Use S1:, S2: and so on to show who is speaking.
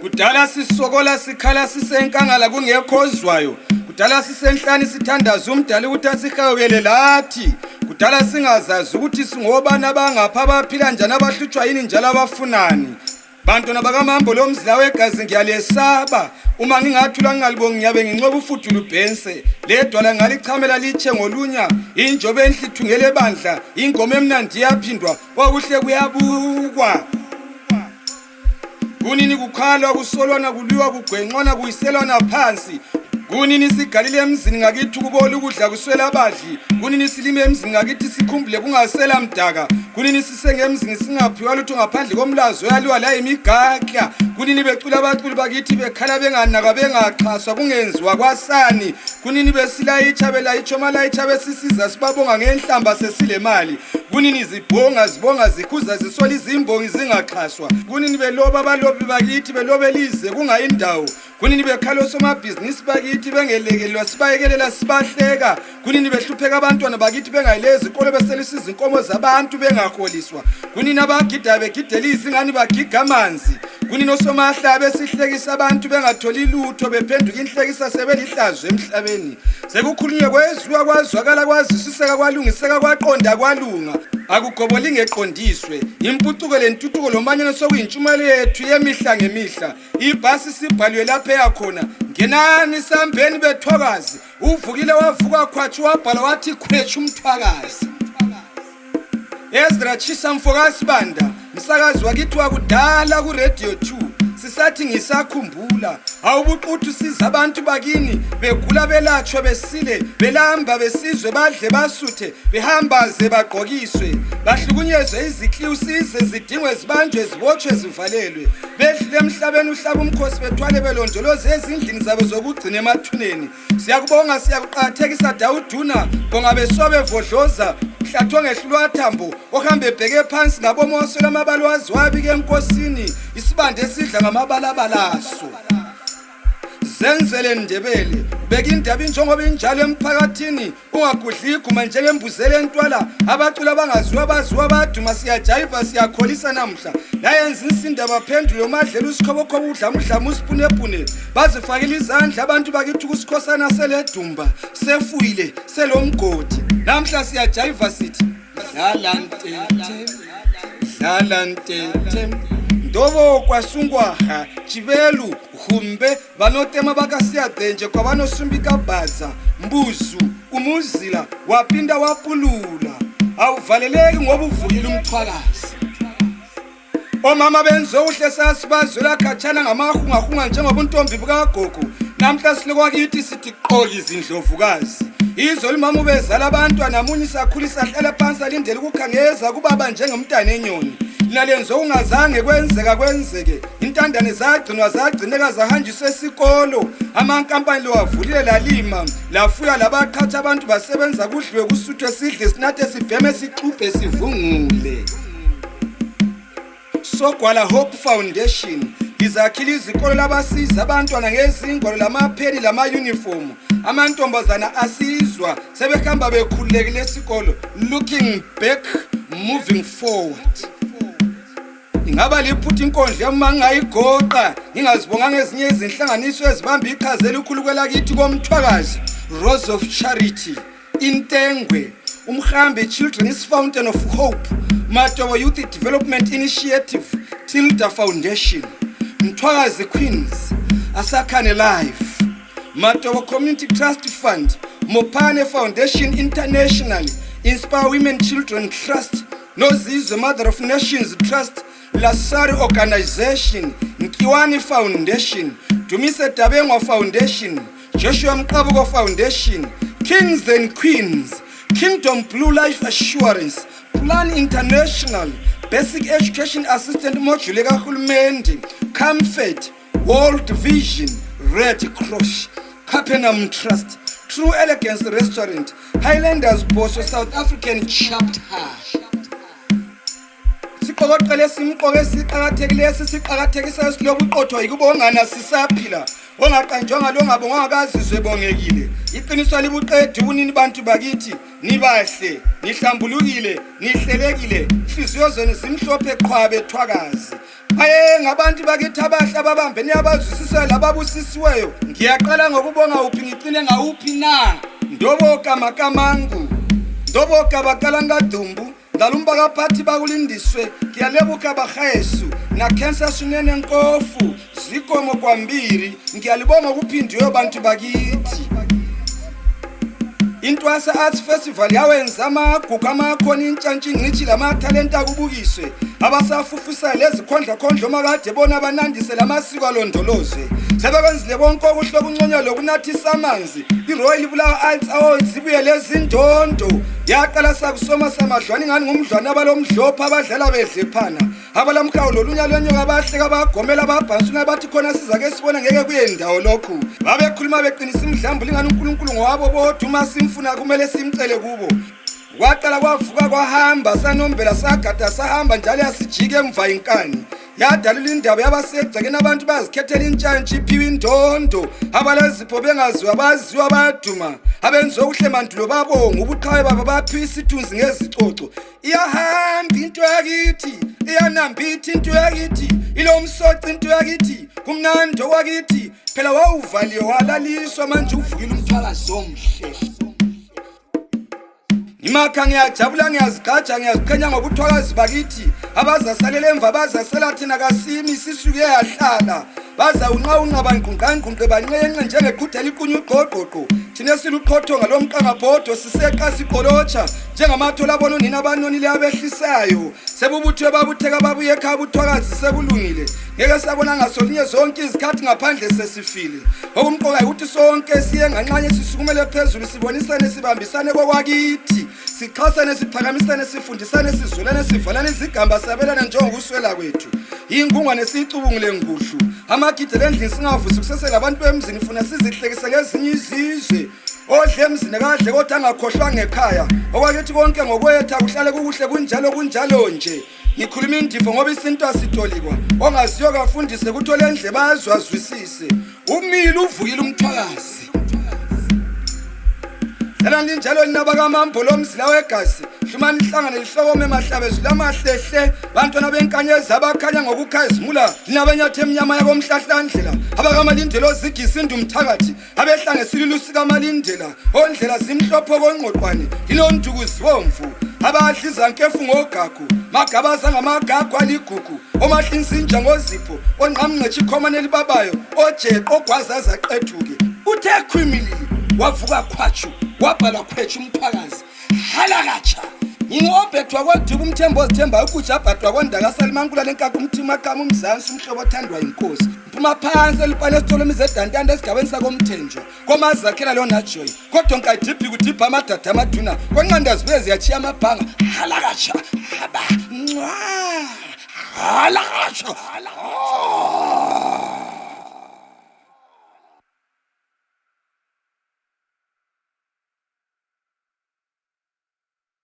S1: Kudala sisokola sikhala sisenkangala kungekho ozwayo. Kudala sisenhlani sithandaza umdali ukuthi asihawukele lathi. Kudala singazazi ukuthi singobani abangapha abaphila njani abahlutshwa yini njalo abafunani. Bantwana bakaMambo lo mzila wegazi ngiyalesaba. Uma ngingathula ngingalibongi ngiyabe ngincoba ufudu lubhense. Ledwala ngalichamela litshe ngolunya. Injobe enhle ithungele ebandla. Ingoma emnandi iyaphindwa. Okuhle kuyabukwa. Kunini kukhalwa kusolwana kulwiwa kugwenxwana kuyiselwana phansi. Kunini sigalile emzini ngakithi ukubola ukudla kuswela abadli. Kunini silime emzini ngakithi sikhumbule kungasela mdaka. Kunini sisengemzini singaphiwa lutho ngaphandle komlazo oyaliwa la yimigakla. Kunini becula abaculi bakithi bekhala benganakwa bengaxhaswa kungenziwa kwasani. Kunini besilayitsha belayitsha omalayitsha besisiza sibabonga ngenhlamba sesilemali. Kunini zibhonga zibonga zikhuza zisola izimbongi zingaxhaswa. Kunini beloba abalobi bakithi belobela ize kungayindawo. Kunini bekhala osomabhizinisi bakithi bengelekelelwa sibayekelela sibahleka. Kunini behlupheka abantwana bakithi bengayile ezikolo beselisa izinkomo zabantu bengaholiswa. Kunini abagidayo begidela izingane bagiga amanzi. Kunini osomahlaya besihlekisa abantu bengatholi lutho bephenduka inhlekisa sebelihlazo emhlabeni. Sekukhulunywe kwezwiwa kwazwakala kwazwisiseka kwalungiseka kwaqonda kwalunga. Akugoboli ngeqondiswe. Impucuko lentuthuko lomanyano sokuyintshumayelo yethu yemihla ngemihla. Ibhasi sibhaliwe lapho eyakhona. Ngenani sambeni bethwakazi. Uvukile wavuka khwatshu wabhala wathi khwetshu umthwakazi. Ezra Tshisa mfokaSibanda msakazi wakithi wakudala ku-Radio 2 sisathi ngisakhumbula awubuquthu siza abantu bakini begula belatshwe besile belamba besizwe badle basuthe behamba ze bagqokiswe bahlukunyezwe izikliwu size zidingwe zibanjwe zibotshwe zivalelwe bedlule emhlabeni uhlaba umkhosi bethwale belondoloze ezindlini zabo zokugcina emathuneni Siyakubonga siyakuqakathekisa Dawuduna bonga besobe vodloza mhlatho ngehlulwa thambo ohambe ebheke phansi ngabomoso lamabala waziwabi ke enkosini isibande esidla ngamabalabalaso zenzele ndebele beka indaba injengoba injalo emphakathini ungagudli iguma njengembuzela entwala abaculi abangaziwa baziwa baduma siyajayiva siyakholisa namhla layenza insinda baphendule umadlela usikhobokhobo udlamudlamu usipunepune bazifakile izandla abantu bakithi kusikhosana seledumba sefuyile selomgodi namhla siyajayiva sithi dlala ntethe dlala ntethe ndobo kwasungwaha chivelu humbe vanotema vakasiya dhenje kwavanosumbika bhaza mbuzu umuzila wapinda wapulula awuvaleleki ngoba uvukile umthwakazi omama benze uhle sasibazwela khatshana ngamahungahunga njengobuntombi bukagogo namhla silokwakithi sithi qoki izindlovukazi izolo umama ubezala abantwana munye sakhulisa ahlala phansi alindele ukukhangeza kubaba njengomntana enyoni nalenzo ungazange kwenzeka kwenzeke Intandane zagcinwa zagcineka zahanjiswa esikolo amankampani lowavulile lalima lafuya labaqhatha abantu basebenza kudliwe kusuthwe sidle sinathe sibheme sixubhe sivungule Sogwala Hope Foundation lizakhile izikolo labasiza abantwana ngezingwalo lamapheni lamayunifomu amantombazana asizwa sebehamba bekhululekile esikolo looking back moving forward Ingaba liphutha inkondlo yami uma ngingayigoqa ngingazibonganga ezinye izinhlanganiso ezibamba iqhaza elikhulu kwelakithi komthwakazi Rose of Charity Intengwe Umhambi Children's Fountain of Hope Matobo Youth Development Initiative Tilda Foundation Mthwakazi Queens Asakhane Life Matobo Community Trust Fund Mopane Foundation International Inspire Women Children Trust Nozizwe Mother of Nations Trust, Lasari Organization, Nkiwani Foundation, Dumise Dabengwa Foundation, Joshua Mqabuko Foundation, Kings and Queens, Kingdom Blue Life Assurance, Plan International, Basic Education Assistant Module kahulumende, Comfort, World Vision, Red Cross, Capernaum Trust, True Elegance Restaurant, Highlanders Bosso South African Chapter. Siqokoqele simqoke siqakathekile sisiqakathekisa silobuqotho yikubongana sisaphila ongaqanjwanga longabongwanga kazizwe bongekile iqiniso libuqedi ubunini bantu bakithi nibahle nihlambulukile nihlelekile nhliziyo zenu zimhlophe qhwabe thwakazi. Aye ngabantu bakithi abahle ababambene abazwisisayo lababusisiweyo. Ngiyaqala ngokubonga uphi ngicine ngawuphi na? Ndoboka makamangu. Ndoboka bakalanga dumbu. Ndalumba kaphathi bakulindiswe. Ngiyalebuka bahaesu. Nakhensa swinene nkofu. Zikomo kwambiri. Ngiyalibonga okuphindiweyo bantu bakithi. Intwasa Arts Festival yawenza amagugu amakhona intshantshi ingcitshi lamathalenta akubukiswe abasafufusayo lezikhondlakhondla omakade bona banandise lamasiko alondolozwe sebekwenzile konke okuhle okunconywa lokunathisa amanzi iRoyal Bulawayo Arts Awards ibuye lezindondo yaqala sakusoma samadlwana ingani ngumdlwana abalomdlopha abadlala bedlephana abalamhawu lolunya lwenyoka bahleka bagomela babhansuna bathi khona sizake sibona ngeke kuye ndawo lokhu babekhuluma beqinisa imidlambo lingani uNkulunkulu ngowabo bodwa uma simfuna kumele simcele kubo kwaqala kwavuka kwahamba sanombela sagada sahamba njalo yasijika emva inkani yadalula indaba yabasegcekeni abantu bazikhethela intshantshi iphiwa indondo abalezipho bengaziwa baziwa baduma abenziwe okuhle mandulo babonga ubuqhawe babo baphiwa isithunzi ngezicoco iyahamba into yakithi iyanambitha into yakithi ilomsoco into yakithi kumnandi okwakithi phela wawuvaliwe walaliswa manje uvukile umthwakazi omhle ngimakha ngiyajabula ngiyazigqaja ngiyaziqhenya ngobuthwakazi bakithi abazasalela emva bazasela thina kasimi sisuke yahlala bazawunqawunqa bangqungqangqungqe banqenqe njengeqhude eliqunywa ugqogqogqo thina esiluqhotho ngalomqangabhodo siseqa siqolotsha njengamathola abona unina abanonile abehlisayo sebubuthwe babutheka babuye ekhaya buthwakazi sekulungile ngeke sabona ngasolinye zonke izikhathi ngaphandle sesifile okumqoka ukuthi sonke siye nganxanye sisukumele phezulu sibonisane sibambisane kokwakithi sixhasane siphakamisane sifundisane sizwelane sivalane izigamba sabelane njengokuswela kwethu ingungwane siyicubungule ngudlu amagidele endlini singavusi kusesele abantu bemzini funa sizihlekise ngezinye izizwe odle emzini kadle kodwa angakhohlwa ngekhaya okwakithi konke ngokwetha kuhlale kukuhle kunjalo kunjalo nje ngikhuluma indifo ngoba isintu asitolikwa ongaziyo kafundise kuthole endlebe azwe azwisise umile uvukile umthwakazi Lana linjalo lina bakamambo lomzila wegazi hlumani lihlangane lihlokome mahlabezulu amahlehle bantwana benkanyezi abakhanya ngokukhazimula lina benyathi emnyama yakomhlahlandlela abakamalindelo ozigisa indumthakathi abehla ngesilulu sikamalindela ondlela zimhlophe okongqoqwane yilonduku zibomvu abadla izankefu ngogagu magabaza ngamagagu aligugu omahlinsinja ngozipho onqamngqetsha ikhomane elibabayo ojeqo ogwaza azaqethuke uthe khwimilili wavuka khwatshu wabhala khwetshu umphakazi halakatsha ngingu-obhethwa kwaduba umthembo ozithembayo ukujabhadwa kwandaka salimankula lenkaka umthima qama umzansi umhlobo othandwa yinkosi mphuma phansi elipane esitolo emizedantanta esigabeni sakomthenjwa komazakhela lona joyi kodwa nkadibhi kudibha amadada amaduna kwanqanda zibuye ziyatshiya amabhanga halakatsha haba ncwa halakatsha halakatsha.